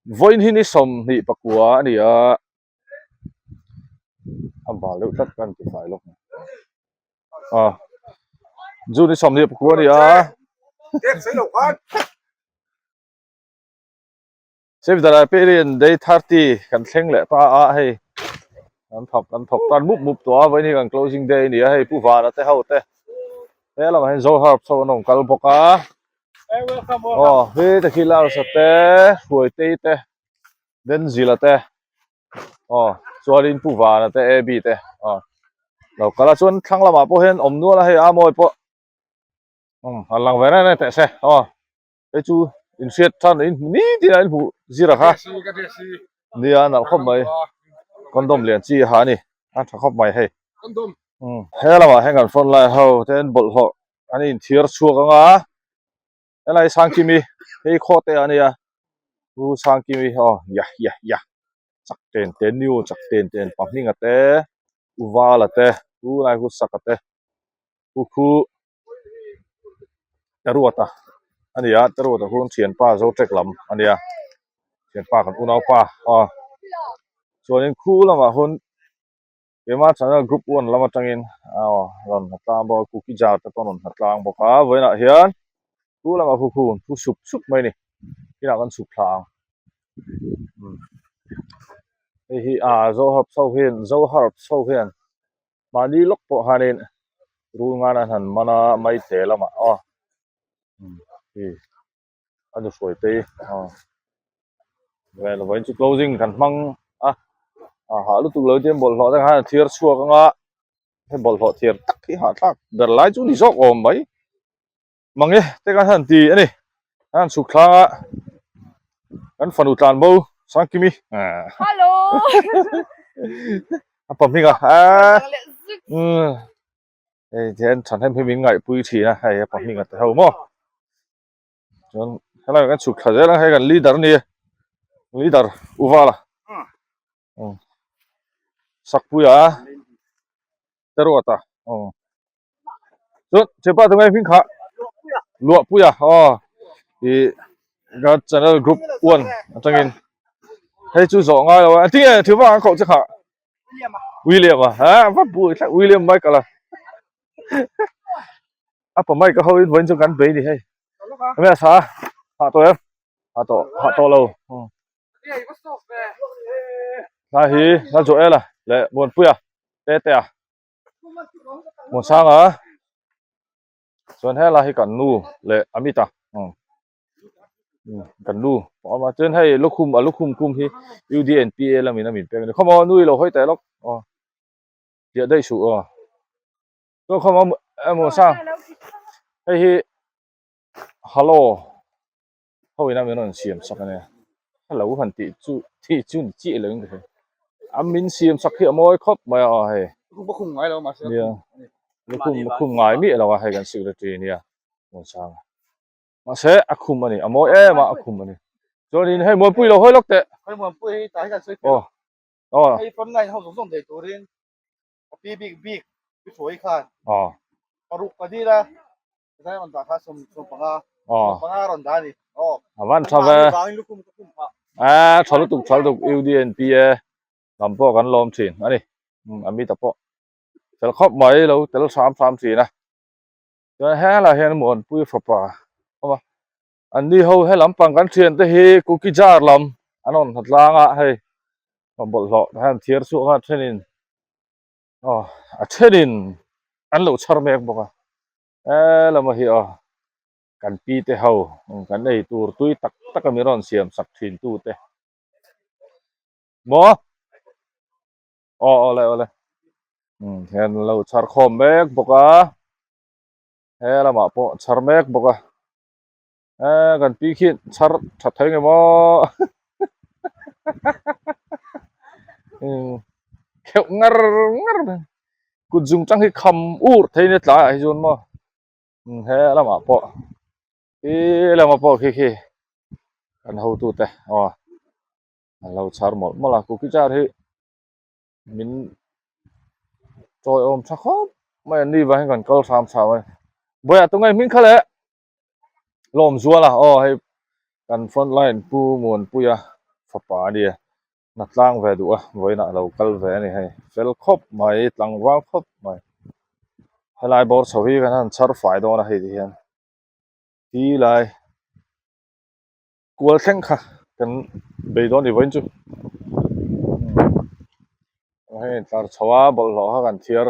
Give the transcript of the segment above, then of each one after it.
Vawiin hi ni 29 a ni a, a bal deuh tlat ka inti fai lawk a, June ni 29 a ni a. Save the Riparian Day 30 kan thleng leh ta a hei kan thawk kan thawk tan mup mup tawh a vawiin hi kan closing day a ni a hei Pu Vana te ho te he lamah hian Zoharp chho an rawn kal bawk a aw he te khi Larsa te Hruaitei te Denzila te aw chuanin Pu Vana te Abby te aw lo kal a chuan thlang lamah pawh hian awm nual a hei a mawi pawh umm a lang ve reng reng teh se aw. Hei chu in hriat than in hmu ni tin a in hmuh zir a kha nia a nalh khawp mai condom lian chi a ha a ni a tha khawp mai hei he lamah hian kan front line ho te an bawlhhlawh an inthiar chhuak ang a helai Sangkimi hei khaw te ah a nia u Sangkimi aw ya ya ya chak ten ten new chak ten ten pahminga te u Vala te u Laihusaka te u khu. Teruata a ni a Teruata chu thianpa zo trek lam a nia thianpa kan unaupa aw chuanin khu lamah hun keimah channel group one lam atangin aw rawn ha tlang bawk a cookie jar te pawh an rawn ha tlang bawk a vawiinah hian khu lamah khu khu thu sup sup mai a ni inah kan chhuk thla ang hei hi ah zo harp chho hian zo harp chho hian. Mahni lawk pawh khanin rul ngan an han man a maite lamah aw hei a nuhruai te hi aw vel vawiin chu closing kan hmang a a hah lutuk lo chuan bawlhhlawh te khan a thiar chhuak ang a he bawlhhlawh thiar tak hi hahthlak ber lai chu ni zawk awm mai. Mange te khan han ti a ni an han chhuk thlang a kan fanu tlan bo Sangkimi Hello a pa hming a hei hian thahnem hi min ngaihpui thin a hei a pa hming a ti ho maw chuan helai kan chhuk thla zel a hei kan leader a ni leader Uvala Sakpuia Teruata aw. Chuan thianpa tunge hming kha Luahpuia aw ih ka channel group one atangin hei chu zawh ngai lo a tinge thianpa an koh che kha William a ha va buai thlak William Michael a a pa Mike a ho in vawiin chu kan bei ni hei enge a sa hah tawh em hah tawh hah tawh lo hna hi hna Joel a leh Muanpuia Tetea. Hmun sang a chuan helai hi kan nu leh Amit a kan nu a awm a chuan hei lukhum a lukhum kum hi U D N P A lamin a min pek a ni khawmaw nui lo hawi teh lawk aw piah daih suh aw chuan khawmaw hmun sang hei hi hello. Ho ina min rawn siam sak ania hello han tih chu tih chu ni chiah lo in ka hria a min siam sak hi a mawi khawp mai a aw hei nia lukhum lukhum ngai miah lo a hei kan secretary ania Muansanga mahse a khum a ni a mawi em a a khum a ni chuanin hei Muanpui lo hawi lawk teh aw aw aw a van tha ve a tha lutuk tha lutuk U D N P A lam pawh kan lawm thin a ni a mita pawh fel khawp mai lo tel hram hram thin a chuan helaiah hian Muanpui fapa a awm a an ni ho he lampang kan thian te hi cookie jar lam an rawn ha tlang a hei bawlhhlawh te hian thiar chhuak a thenin aw a thenin an lo chhar mek bawk a he lama hi aw kan pi te ho kan ei tur tui tak tak a min rawn siam sak thin tu te maw aw awle awle um hian lo chhar khawm mek bawk a he lamah pawh chhar mek bawk a eh kan pi khi chhar tha thei nge maw um kheuh ngar ngar mai kut zung tang hi kham ur thei nia tlaiah hi chuan maw um he lamah pawh khi lamah pawh khi khi kan hotute aw an lo chhar mawlh mawlh a cookie jar hi min tawiawm tha khawp mai an ni vang hian kan kal hram hram a ni bawiah tunge hming kha leh Lawmzuala aw hei kan front line Pu Muanpuia. fapa a nia hna tlang ve duh a vawiinah a lo kal ve a ni hei fel khawp mai tlangval khawp mai helai bawr chho hi kan han chhar fai dawn a hei ti hian ti lai kual thleng kha kan bei dawn a ni vawiin chu hei tlar chho a bawlhhlawh kha kan thiar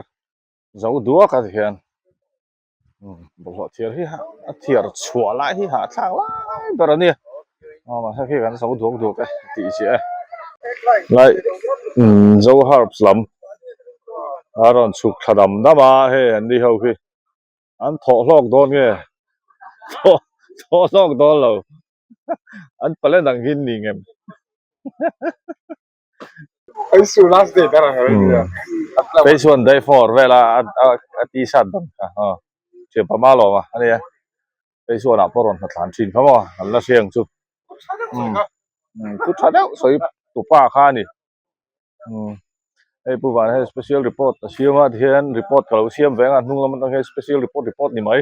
zo duak a ti hian. Bawlhhlawh thiar hi a thiar chhuah lai hi hahthlak lai ber a nia aw mahse khi kan zo duak duak e tih chiah e lai zo herbs lam a rawn chhuk thla dam dam a hei an ni ho khi an thawh hlawk dawn nge thawh thawh hlawk dawn lo an palen ang hi ni ngem. Phase one day four vela a ti sat dang kha aw thian pama lawm a ania phase one ah pawh rawn hnathlan thin kha maw an la hriang chu thu tha deuh sawi tupa kha a ni hei pu van hei special report a siam a tihian report ka lo siam ve ang a hnung lam atang hian special report report ni mai.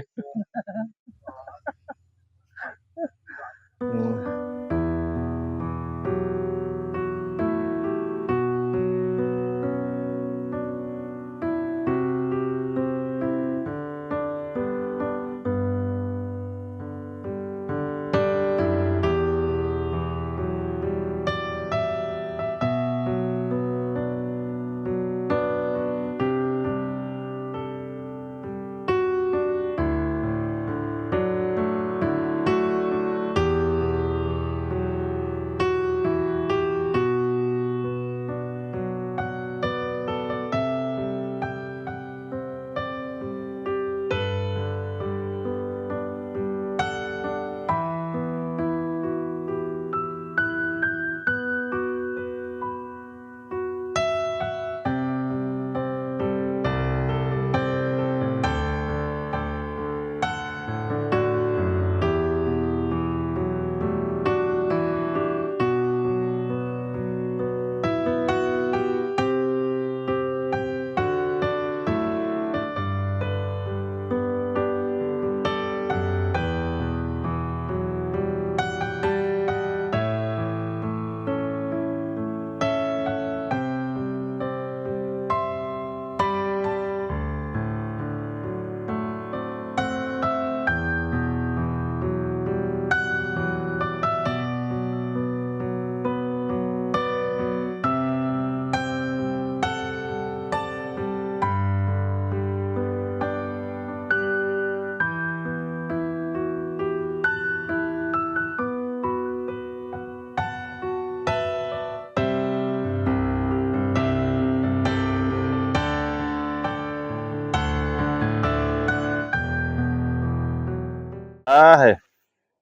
A hei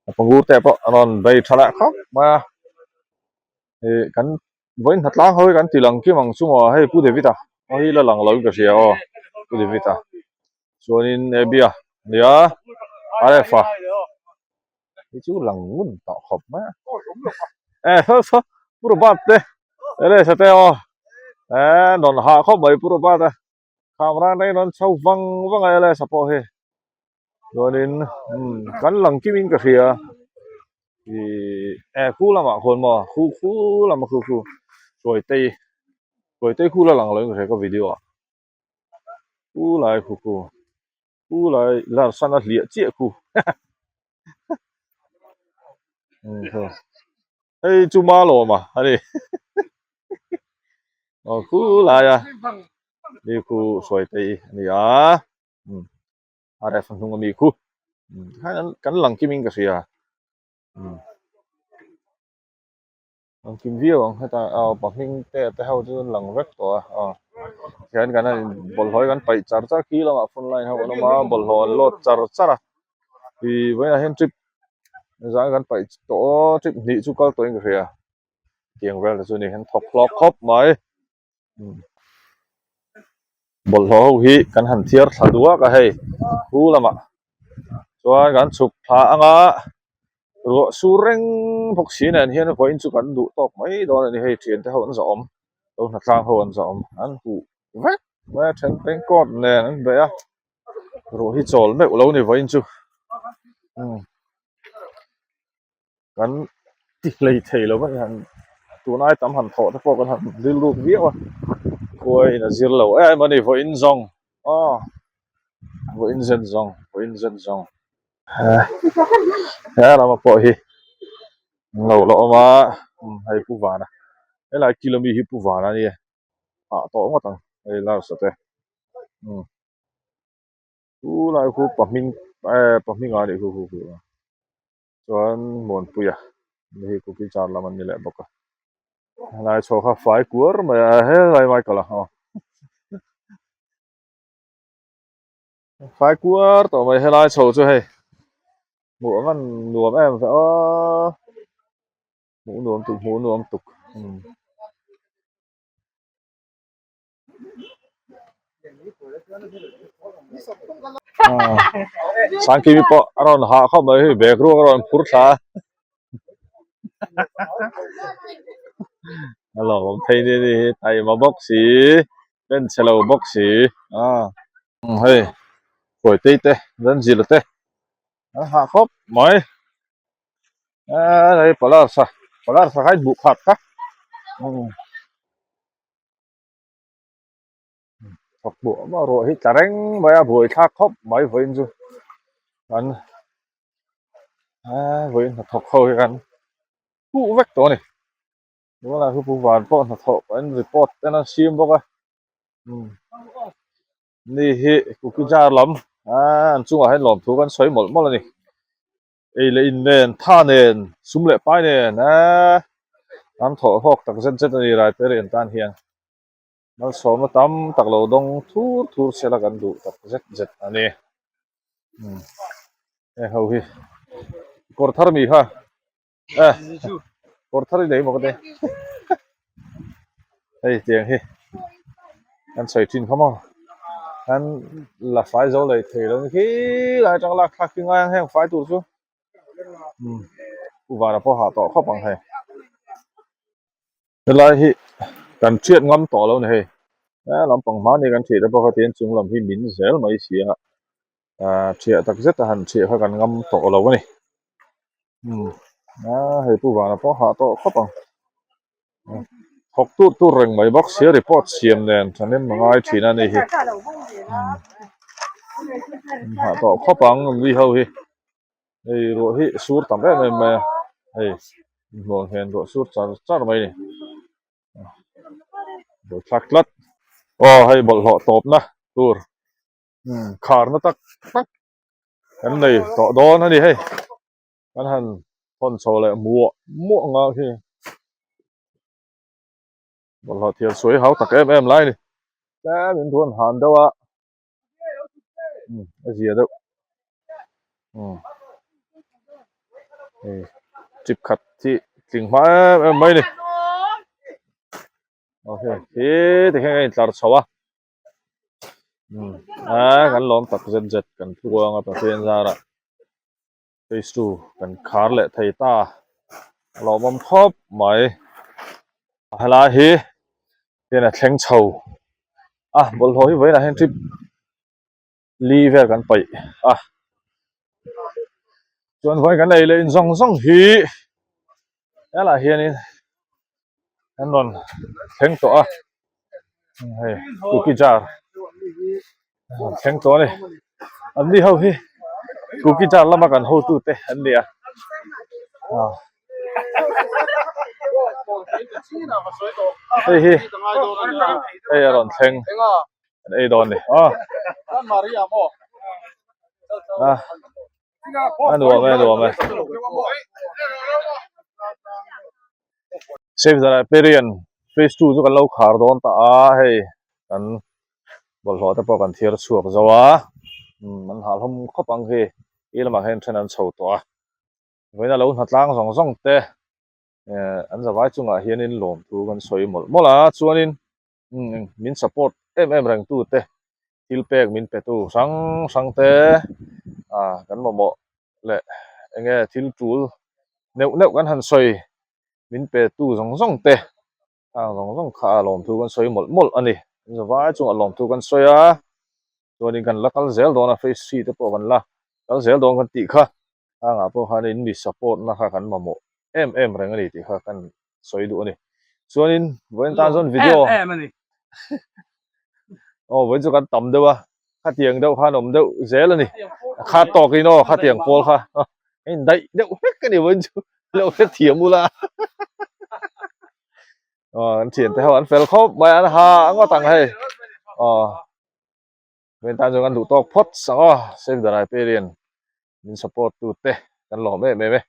a pangur te pawh a rawn bei tha leh khawp mai a ih kan vawiin hnatlang ho hi kan ti lang kim ang chu maw hei pu David a hei hi la lang lo in ka hria aw pu David a chuanin Abby a nia Rf a. Hi chu lang ngun tawh khawp mai a. E saw saw Pu Robert te Elesa te aw e nawn hah khawp mai Pu Robert a kham ran reng rawn chho vang vang a Elesa pawh hi chuanin umm kan lang kim in ka hria ih e khu lamah khuan maw khu khu lama khu khu Hruaitei Hruaitei khu la lang lo in ka hria ka video ah khu lai khu khu. Pu lai lar san a hliah chiah khu hei chu ma lawm a ani aw khu lai a mi khu hruai te hi ani a a ref hnung ami khu kan lang kim in ka hria. An kim viau ang hetah aw pa hming te te ho chu an lang vek tawh a aw tihian kan han in bawlhhlawh hi kan paih char char khi lamah phone line ho an awm a bawlhhlawh an load char char a ih vawiinah hian trip zan kan paih tawh aw trip hnih chu kal tawhin ka hria tiang vel te chu ni hian thawk hlawk khawp mai bawlhhlawh ho hi kan han thiar thla duak a hei khu lamah chuan kan chhuk thla anga ruah sur reng bawk si nen hian vawiin chu kan duh tawk mai dawn a ni hei thian te ho an zawh awm lo hnatlang ho an zawh awm an huh vek mai a then raincoat nen an beh a ruah hi chawl meuh lo a ni vawiin chu umm kan ti hlei thei lo a ni han. tun ai tam han thawh te pawh kan han rilruk viau a khuaiin a zir lo em a ni vawiin zawng aw vawiin zen zawng vawiin zen zawng he lama pawh hi an lo la awm a hei pu vana helai kil ami hi pu vana a nia ah tawh ngawt ang hei larsa te umm. Chu lai khu pa hming eh pa hming ah a nih khu khu khu chuan Muanpuia ni hi cookie jar lam an ni leh bawk a helai chho kha fai kuar mai a helai Michael a aw fai kuar tawh mai helai chho chu hei hmuh a van nuam em ve aw hmuh nuam tuk hmuh nuam tuk umm. Sangkimi pawh a rawn hah khawp mai hei bag ruak a rawn phur thla a a lawmawm thei nia ni hi taima bawk si pen chhe lo bawk si a hei Hruaitei te Zanzila te an hah khawp mai hei Palarsa Palarsa kha a inhmuh khat kha. Thawk hmuh a ruah hi tla reng mai a buai thlak khawp mai vawiin chu kan aaa vawiin hnathawk ho hi kan huh vek tawh a ni tunah hian pu van pawh hnathawh an report te an siam bawk a umm ni hi cookie jar lam aaa an chungah hian lawmthu kan sawi mawlh mawlh a ni. Ei leh in nen, tha nen, sum leh pai nen eee an thawh hlawk tak zet zet a ni Raiperian tan hian malsawmna tam tak lo dawng thur thur sela kan duh tak zet zet a ni. Umm heng ho hi kawr thar mi kha eh kawr thar i nei maw ka ti hei tiang hi kan sawi thin kha maw kan la fai zo leh thei lo ni khi lai atang lak thlak hi ngai ang heng fai tur chu umm pu vana pawh hah tawh khawp ang hei helai hi kan hriat ngam tawh lo ni hei he lampang hmani kan ṭhiah te pawh kha tihian chung lam hi min zel mai si a ah ṭhiah tak zet a han ṭhiah kha kan ngam tawh lo a ni umm a hei pu vana pawh hah tawh khawp ang thawk tur tur reng mai bawk sia report siam nen thahnem a ngai thin a ni hi umm hah tawh khawp ang mi ho hi hei ruah hi sur tam em em mai a hei inhmuh ang hian ruah sur char char mai a ni buaithlak tlat aw hei bawlhhlawh tawpna tur umm kharna tak tak kan nei tawh dawn a ni hei kan han thawn chho leh muah muah ang a khi bawlhhlawh thian sawi hau tak em em lai a ni tlem in ruan han deuh a umm a zia deuh umm hei chip khat hi tling hma em em mai a ni aw hei khi tikhian a intlar chho a. Umm a kan lawm tak zet zet kan tluang a Pathian zarah phase two kan khar leh thei ta a lawmawm khawp mai helai hi hian a thleng chho a bawlhhlawh hi vawiinah hian trip li vel kan paih a chuan vawiin kan ei leh in zawng zawng hi helaiah hianin an rawn thleng tawh a hei cookie jar an rawn thleng tawh a ni an ni ho hi cookie jar lama kan hotu te an ni a ah hei hi hei a rawn thleng an ei dawn a ni aw ah a nuam e a nuam e Save the Riparian phase 2 chu kan lo khar dawn ta a hei kan bawlhhlawh te pawh kan thiar chhuak zo a umm an hah hlawm khawp ang khi i lamah hian then an chho tawh a vawiin a lo hna tlang zawng zawng te eh an zavai chungah hianin lawmthu kan sawi mawlh mawlh a chuanin umm min support em em reng tu te thil pek min pe tu hrang hrang te ah kan mamawh leh eng nge thil tul neuh neuh kan han sawi min pe tu zawng zawng te khang zawng zawng kha a lawmthu kan sawi mawlh mawlh a ni an zavai chungah lawmthu kan sawi a chuanin kan la kal zel dawn a phase three te pawh kan la kal zel dawn kan tih kha khangah pawh khanin mi support na kha kan mamawh em em reng a ni tih kha kan sawi duh a ni. Chuanin vawiin tan chuan video Em em a ni. Aw vawiin chu kan tam deuh a, khatiang deuh khan awm deuh zel a ni. A khat tawkin aw khatiang pawl kha a indaih deuh hlek a ni vawiin chu lo hrethiam ula. Aw an thiante ho an fel khawp mai an ha ngawt ang hei. Aw vawiin tan chuan kan duh tawk phawt ang aw Save the Riparian min support tute kan lawm em em e.